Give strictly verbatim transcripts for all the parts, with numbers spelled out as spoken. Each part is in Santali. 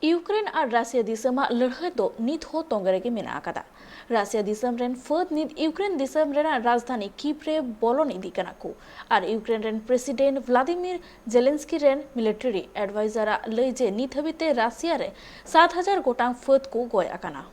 ᱤᱭᱩᱠᱨᱮᱱ ᱟᱨ ᱨᱟᱥᱤᱭᱟ ᱫᱤᱥᱚᱢᱟᱜ ᱞᱟᱹᱲᱦᱟᱹᱭ ᱫᱚ ᱱᱤᱛ ᱦᱚᱸ ᱛᱚᱸᱜᱮ ᱨᱮᱜᱮ ᱢᱮᱱᱟᱜ ᱟᱠᱟᱫᱟ᱾ ᱨᱟᱥᱤᱭᱟ ᱫᱤᱥᱚᱢ ᱨᱮᱱ ᱯᱷᱟᱹᱫ ᱱᱤᱛ ᱤᱭᱩᱠᱨᱮᱱ ᱫᱤᱥᱚᱢ ᱨᱮᱱᱟᱜ ᱨᱟᱡᱽᱫᱷᱟᱱᱤ ᱠᱤᱵᱷ ᱨᱮ ᱵᱚᱞᱚᱱ ᱤᱫᱤᱜ ᱠᱟᱱᱟ ᱠᱚ ᱟᱨ ᱤᱭᱩᱠᱨᱮᱱ ᱨᱮᱱ ᱯᱨᱮᱥᱤᱰᱮᱱᱴ ᱵᱷᱞᱟᱫᱤᱢᱤᱨ ᱡᱮᱞᱮᱱᱥᱠᱤ ᱨᱮᱱ ᱢᱤᱞᱤᱴᱟᱨᱤ ᱮᱰᱵᱟᱭᱡᱟᱨᱟᱜ ᱞᱟᱹᱭ ᱡᱮ ᱱᱤᱛ ᱦᱟᱹᱵᱤᱡ ᱛᱮ ᱨᱟᱥᱤᱭᱟ ᱨᱮ ᱥᱟᱛ ᱦᱟᱡᱟᱨ ᱜᱚᱴᱟᱝ ᱯᱷᱟᱹᱫ ᱠᱚ ᱜᱚᱡ ᱟᱠᱟᱱᱟ᱾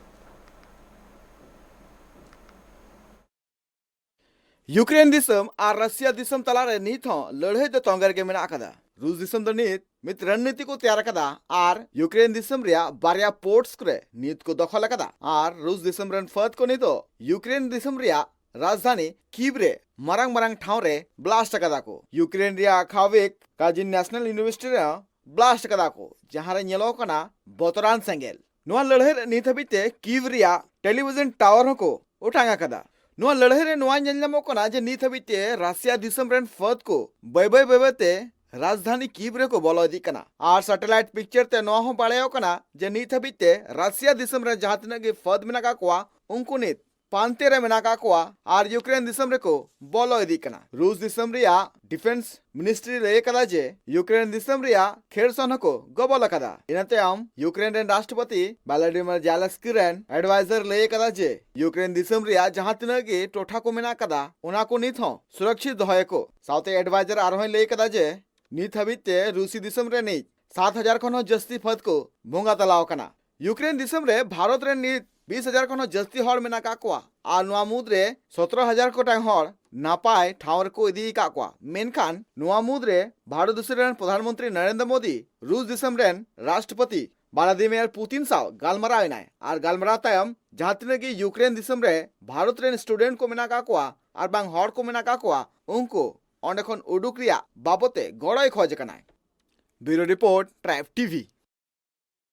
ᱤᱭᱩᱠᱨᱮᱱ ᱫᱤᱥᱚᱢ ᱟᱨ ᱨᱟᱥᱤᱭᱟ ᱫᱤᱥᱚᱢ ᱛᱟᱞᱟᱨᱮ ᱱᱤᱛ ᱦᱚᱸ ᱞᱟᱹᱲᱦᱟᱹᱭ ᱫᱚ ᱛᱚᱸᱜᱮ ᱨᱮᱜᱮ ᱢᱮᱱᱟᱜ ᱟᱠᱟᱫᱟ᱾ ᱨᱩᱥ ᱫᱤᱥᱚᱢ ᱫᱚ ᱱᱤᱛ ᱢᱤᱫ ᱨᱚᱱᱱᱤᱛᱤ ᱠᱚ ᱛᱮᱭᱟᱨ ᱟᱠᱟᱫᱟ ᱟᱨ ᱤᱭᱩᱠᱨᱮᱱ ᱫᱤᱥᱚᱢ ᱨᱮᱭᱟᱜ ᱵᱟᱨᱭᱟ ᱯᱳᱨᱴᱥ ᱠᱚᱨᱮ ᱱᱤᱛ ᱠᱚ ᱫᱚᱠᱷᱚᱞ ᱟᱠᱟᱫᱟ ᱟᱨ ᱨᱩᱥ ᱫᱤᱥᱚᱢ ᱨᱮᱱ ᱯᱷᱟᱹᱫ ᱠᱚ ᱱᱤᱛ ᱫᱚ ᱤᱭᱩᱠᱨᱮᱱ ᱫᱤᱥᱚᱢ ᱨᱮᱭᱟᱜ ᱨᱟᱡᱽᱫᱷᱟᱱᱤ ᱠᱤᱵᱷ ᱨᱮ ᱢᱟᱨᱟᱝ ᱢᱟᱨᱟᱝ ᱴᱷᱟᱶ ᱨᱮ ᱵᱞᱟᱥᱴ ᱟᱠᱟᱫᱟ ᱠᱚ᱾ ᱤᱭᱩᱠᱨᱮᱱ ᱨᱮᱭᱟᱜ ᱠᱷᱟᱣᱤᱠ ᱠᱟᱡᱤᱱ ᱱᱮᱥᱱᱟᱞ ᱤᱭᱩᱱᱤᱵᱷᱟᱨᱥᱤᱴᱤ ᱨᱮᱦᱚᱸ ᱵᱞᱟᱥᱴ ᱟᱠᱟᱫᱟ ᱠᱚ, ᱡᱟᱦᱟᱸ ᱨᱮ ᱧᱮᱞᱚᱜ ᱠᱟᱱᱟ ᱵᱚᱛᱚᱨᱟᱱ ᱥᱮᱸᱜᱮᱞ᱾ ᱱᱚᱣᱟ ᱞᱟᱹᱲᱦᱟᱹᱭ ᱨᱮ ᱱᱤᱛ ᱦᱟᱹᱵᱤᱡ ᱛᱮ ᱠᱤᱵᱷ ᱨᱮᱭᱟᱜ ᱴᱮᱞᱤᱵᱷᱤᱡᱚᱱ ᱴᱟᱣᱟᱨ ᱦᱚᱸᱠᱚ ᱚᱴᱟᱝ ᱟᱠᱟᱫᱟ᱾ ᱱᱚᱣᱟ ᱞᱟᱹᱲᱦᱟᱹᱭ ᱨᱮ ᱱᱚᱣᱟ ᱧᱮᱞ ᱧᱟᱢᱚᱜ ᱠᱟᱱᱟ ᱡᱮ ᱱᱤᱛ ᱦᱟᱹᱵᱤᱡ ᱛᱮ ᱨᱟᱥᱤᱭᱟ ᱫᱤᱥᱚᱢ ᱨᱮᱱ ᱯᱷᱟᱹᱫ ᱠᱚ ᱵᱟᱹᱭ ᱵᱟᱹᱭ ᱵᱟᱹᱭ ᱵᱟᱹᱭ ᱛᱮ ᱨᱟᱡᱽᱫᱷᱟᱱᱤ ᱠᱤᱵᱷ ᱨᱮᱠᱚ ᱵᱚᱞᱚ ᱤᱫᱤᱜ ᱠᱟᱱᱟ᱾ ᱟᱨ ᱥᱮᱴᱮᱞᱟᱭᱤᱴ ᱯᱤᱠᱪᱟᱨ ᱛᱮ ᱱᱚᱣᱟ ᱦᱚᱸ ᱵᱟᱲᱟᱭᱚᱜ ᱠᱟᱱᱟ ᱡᱮ ᱱᱤᱛ ᱦᱟᱹᱵᱤᱡ ᱛᱮ ᱨᱟᱥᱤᱭᱟ ᱫᱤᱥᱚᱢ ᱨᱮ ᱡᱟᱦᱟᱸ ᱛᱤᱱᱟᱹᱜ ᱜᱮ ᱯᱷᱟᱹᱫ ᱢᱮᱱᱟᱜ ᱟᱠᱟᱫ ᱠᱚᱣᱟ, ᱩᱱᱠᱩ ᱱᱤᱛ ᱯᱟᱱᱛᱮ ᱨᱮ ᱢᱮᱱᱟᱜ ᱟᱠᱟᱫ ᱠᱚᱣᱟ ᱟᱨ ᱤᱭᱩᱠᱨᱮᱱ ᱫᱤᱥᱚᱢ ᱨᱮᱠᱚ ᱵᱚᱞᱚ ᱤᱫᱤᱜ ᱠᱟᱱᱟ᱾ ᱨᱩᱥ ᱫᱤᱥᱚᱢ ᱨᱮᱭᱟᱜ ᱰᱤᱯᱷᱮᱱᱥ ᱢᱤᱱᱤᱥᱴᱨᱤ ᱞᱟᱹᱭ ᱟᱠᱟᱫᱟ ᱡᱮ ᱤᱭᱩᱠᱨᱮᱱ ᱫᱤᱥᱚᱢ ᱨᱮᱭᱟᱜ ᱠᱷᱮᱨᱥᱚᱱ ᱦᱚᱸᱠᱚ ᱜᱚᱵᱚᱞ ᱟᱠᱟᱫᱟ᱾ ᱤᱱᱟᱹ ᱛᱟᱭᱚᱢ ᱤᱭᱩᱠᱨᱮᱱ ᱨᱮᱱ ᱨᱟᱥᱴᱨᱚᱯᱚᱛᱤ ᱵᱷᱞᱟᱰᱤᱢᱤᱨ ᱡᱮᱞᱮᱱᱥᱠᱤ ᱨᱮᱱ ᱮᱰᱵᱟᱭᱡᱟᱨ ᱞᱟᱹᱭ ᱟᱠᱟᱫᱟ ᱡᱮ ᱤᱭᱩᱠᱨᱮᱱ ᱫᱤᱥᱚᱢ ᱨᱮᱭᱟᱜ ᱡᱟᱦᱟᱸ ᱛᱤᱱᱟᱹᱜ ᱜᱮ ᱴᱚᱴᱷᱟ ᱠᱚ ᱢᱮᱱᱟᱜ ᱟᱠᱟᱫᱟ, ᱚᱱᱟ ᱠᱚ ᱱᱤᱛ ᱦᱚᱸ ᱥᱩᱨᱚᱠᱥᱤᱛ ᱫᱚᱦᱚᱭᱟᱠᱚ᱾ ᱥᱟᱶᱛᱮ ᱮᱰᱵᱟᱭᱡᱟᱨ ᱟᱨᱦᱚᱸᱭ ᱞᱟᱹᱭ ᱟᱠᱟᱫᱟ ᱡᱮ ᱱᱤᱛ ᱦᱟᱹᱵᱤᱡ ᱛᱮ ᱨᱩᱥᱤ ᱫᱤᱥᱚᱢ ᱨᱤᱱᱤᱡ ᱥᱟᱛ ᱦᱟᱡᱟᱨ ᱠᱷᱚᱱ ᱦᱚᱸ ᱡᱟᱹᱥᱛᱤ ᱯᱷᱟᱹᱫ ᱠᱚ ᱵᱚᱸᱜᱟ ᱛᱟᱞᱟ ᱟᱠᱟᱱᱟ᱾ ᱤᱭᱩᱠᱨᱮᱱ ᱫᱤᱥᱚᱢ ᱨᱮ ᱵᱷᱟᱨᱚᱛ ᱨᱮᱱ ᱱᱤᱛ ᱵᱤᱥ ᱦᱟᱡᱟᱨ ᱠᱷᱚᱱ ᱦᱚᱸ ᱡᱟᱹᱥᱛᱤ ᱦᱚᱲ ᱢᱮᱱᱟᱜ ᱟᱠᱟᱫ ᱠᱚᱣᱟ ᱟᱨ ᱱᱚᱣᱟ ᱢᱩᱫᱽᱨᱮ ᱥᱚᱛᱨᱚ ᱦᱟᱡᱟᱨ ᱜᱚᱴᱟᱝ ᱦᱚᱲ ᱱᱟᱯᱟᱭ ᱴᱷᱟᱶ ᱨᱮᱠᱚ ᱤᱫᱤ ᱟᱠᱟᱫ ᱠᱚᱣᱟ᱾ ᱢᱮᱱᱠᱷᱟᱱ ᱱᱚᱣᱟ ᱢᱩᱫᱽᱨᱮ ᱵᱷᱟᱨᱚᱛ ᱫᱤᱥᱚᱢ ᱨᱮᱱ ᱯᱨᱚᱫᱷᱟᱱ ᱢᱚᱱᱛᱨᱤ ᱱᱚᱨᱮᱱᱫᱨᱚ ᱢᱳᱫᱤ ᱨᱩᱥ ᱫᱤᱥᱚᱢ ᱨᱮᱱ ᱨᱟᱥᱴᱨᱚᱯᱚᱛᱤ ᱵᱷᱞᱟᱫᱤᱢᱤᱨ ᱯᱩᱛᱤᱱ ᱥᱟᱶ ᱜᱟᱞᱢᱟᱨᱟᱣ ᱮᱱᱟᱭ ᱟᱨ ᱜᱟᱞᱢᱟᱨᱟᱣ ᱛᱟᱭᱚᱢ ᱡᱟᱦᱟᱸ ᱛᱤᱱᱟᱹᱜ ᱜᱮ ᱤᱭᱩᱠᱨᱮᱱ ᱫᱤᱥᱚᱢ ᱨᱮ ᱵᱷᱟᱨᱚᱛ ᱨᱮᱱ ᱥᱴᱩᱰᱮᱱᱴ ᱠᱚ ᱢᱮᱱᱟᱜ ᱟᱠᱟᱫ ᱠᱚᱣᱟ ᱟᱨ ᱵᱟᱝ ᱦᱚᱲ ᱠᱚ ᱢᱮᱱᱟᱜ ᱟᱠᱟᱫ ᱠᱚᱣᱟ, ᱩᱱᱠᱩ ᱚᱸᱰᱮ ᱠᱷᱚᱱ ᱩᱰᱩᱠ ᱨᱮᱭᱟᱜ ᱵᱟᱵᱚᱛ ᱛᱮ ᱜᱚᱲᱚᱭ ᱠᱷᱚᱡ ᱟᱠᱟᱱᱟᱭ᱾ ᱵᱤᱭᱩᱨᱳ ᱨᱤᱯᱳᱨᱴ, ᱴᱨᱟᱭᱤᱵᱽ ᱴᱤᱵᱷᱤ᱾